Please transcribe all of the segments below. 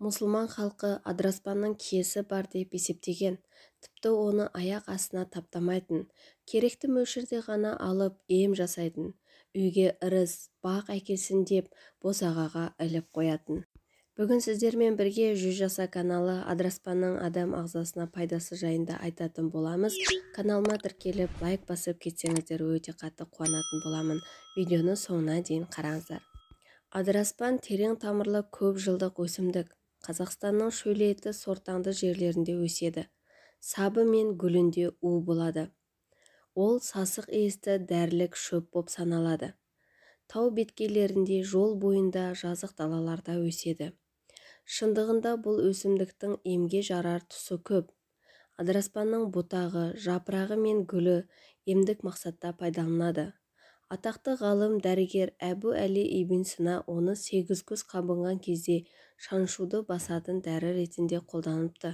Мұсылман халқы адыраспанның киесі бар деп есептеген. Тіпті оны аяқ астына таптамайтын. Керекті мөлшерде ғана алып ем жасайтын. Үйге ырыс, бақ әкелсін деп босағаға іліп қоятын. Бүгін сіздермен бірге 100 жаса каналы адыраспанның адам ағзасына пайдасы жайында айтатын боламыз. Каналыма тіркеліп, лайк басып кетсеңіздер өте қатты қуанатын боламын. Видеоны соңына дейін қараңыздар. Адыраспан терең тамырлы көп жылдық өсімдік. Қазақстанның шөлейтті сортаңды жерлерінде өседі. Сабы мен гүлінде у болады. Ол сасық иісті дәрілік шөп боп саналады. Тау беткейлерінде, жол бойында, жазық далаларда өседі. Шындығында бұл өсімдіктің емге жарар тұсы көп. Адыраспанның бұтағы, жапырағы мен гүлі емдік мақсатта пайдаланады. Атақты ғалым дәрігер Әбу Әли ибн Сина оны 8 көз қабынған кезде шаншуды басатын дәрі ретінде қолданыпты.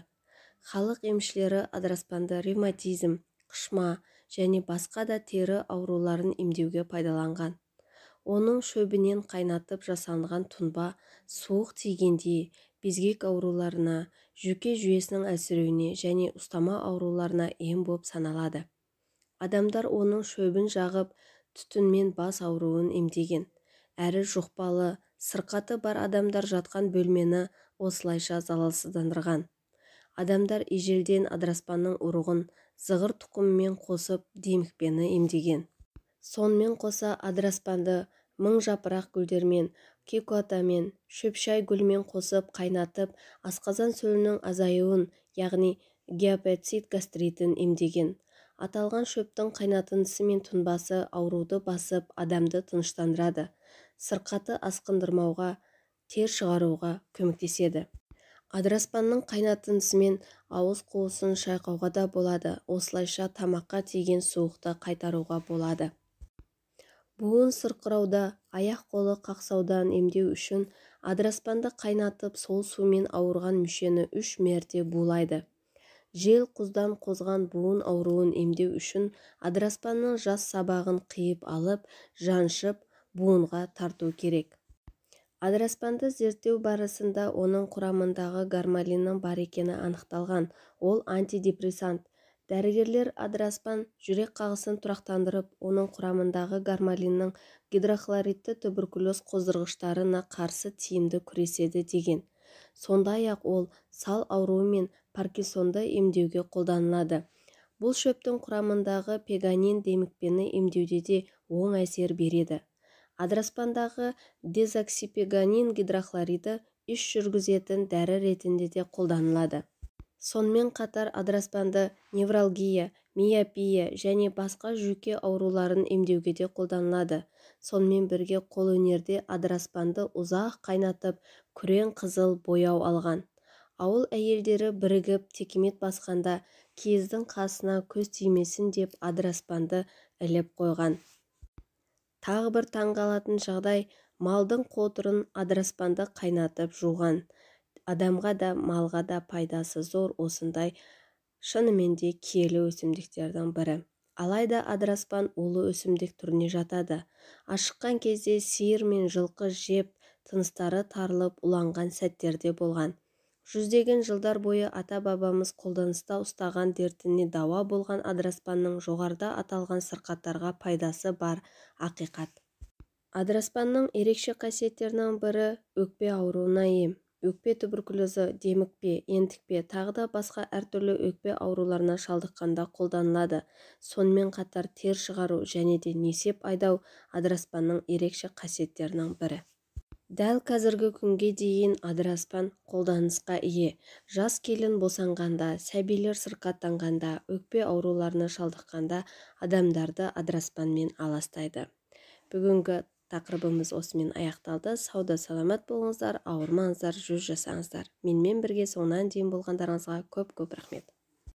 Халық емшілері адыраспанды ревматизм, қышма және басқа да тері ауруларын емдеуге пайдаланған. Оның шөбінен қайнатып жасалынған тұнба суық тигенде, безгек ауруларына, жүйке жүйесінің әлсіреуіне және ұстама ауруларына ем боп саналады. Адамдар оның шөбін жағып, түтінмен бас ауруын емдеген. Әрі жұқпалы, сырқаты бар адамдар жатқан бөлмені осылайша залалсыздандырған. Адамдар ежелден адыраспанның ұрығын зығыр тұқымымен қосып демікпені емдеген. Сонымен қоса адыраспанды мың жапырақ гүлдермен, кекуатамен, шөпшай гүлімен қосып қайнатып, асқазан сөлінің азаюын, яғни гепатит гастритін емдеген. Аталған шөптің қайнатындысы мен тұнбасы ауруды басып, адамды тыныштандырады. Сырқаты асқындырмауға, тер шығаруға көмектеседі. Адыраспанның қайнатындысымен ауыз қуысын шайқауға да болады. Осылайша тамаққа тиген суықты қайтаруға болады. Буын сырқырауда, аяқ-қолы қақсаудан емдеу үшін адыраспанды қайнатып, сол сумен ауырған мүшені 3 мәрте булайды. Жел құздан қозған буын ауруын емдеу үшін адыраспанның жас сабағын қиып алып, жаншып, буынға тарту керек. Адыраспанды зерттеу барысында оның құрамындағы гармалиннің бар екені анықталған. Ол антидепрессант. Дәрігерлер адыраспан жүрек қағысын тұрақтандырып, оның құрамындағы гармалиннің гидрохлоридті туберкулез қоздырғыштарына қарсы тиімді күреседі деген. Сондай-ақ ол сал ауруы мен Паркинсонды емдеуге қолданылады. Бұл шөптің құрамындағы пеганин демікпені емдеуде де оң әсер береді. Адыраспандағы дезоксипеганин гидрохлориді іш жүргізетін дәрі ретінде де қолданылады. Сонымен қатар адыраспанды невралгия, миопия және басқа жүйке ауруларын емдеуге де қолданылады. Сонымен бірге қолөнерде адыраспанды ұзақ қайнатып, күрең қызыл бояу алған. Ауыл әйелдері бірігіп текемет басқанда киіздің қасына көз тимесін деп адыраспанды іліп қойған. Тағы бір таңғалатын жағдай, малдың қотырын адыраспанды қайнатып жуған. Адамға да, малға да пайдасы зор осындай шынымен де киелі өсімдіктердің бірі. Алайда адыраспан улы өсімдік түріне жатады. Ашыққан кезде сиыр мен жылқы жеп, тыныстары тарылып уланған сәттерде болған. Жүздеген жылдар бойы ата-бабамыз қолданыста ұстаған дертіне дауа болған адыраспанның жоғарыда аталған сырқаттарға пайдасы бар ақиқат. Адыраспанның ерекше қасиеттерінің бірі өкпе ауруына ем. Өкпе туберкулезі, демікпе, ентікпе, тағы да басқа әртүрлі өкпе ауруларына шалдыққанда қолданылады. Сонымен қатар тер шығару және де несеп айдау адыраспанның ерекше қасиеттерінің бірі. Дәл қазіргі күнге дейін адыраспан қолданысқа ие. Жас келін босанғанда, сәбилер сырқаттанғанда, өкпе ауруларына шалдыққанда адамдарды адыраспанмен аластайды. Бүгінгі тақырыбымыз осымен аяқталды. Сауда саламат болыңыздар, ауырмаңыздар, жүз жасаңыздар. Менімен бірге соңынан дейін болғандарыңызға көп-көп рахмет.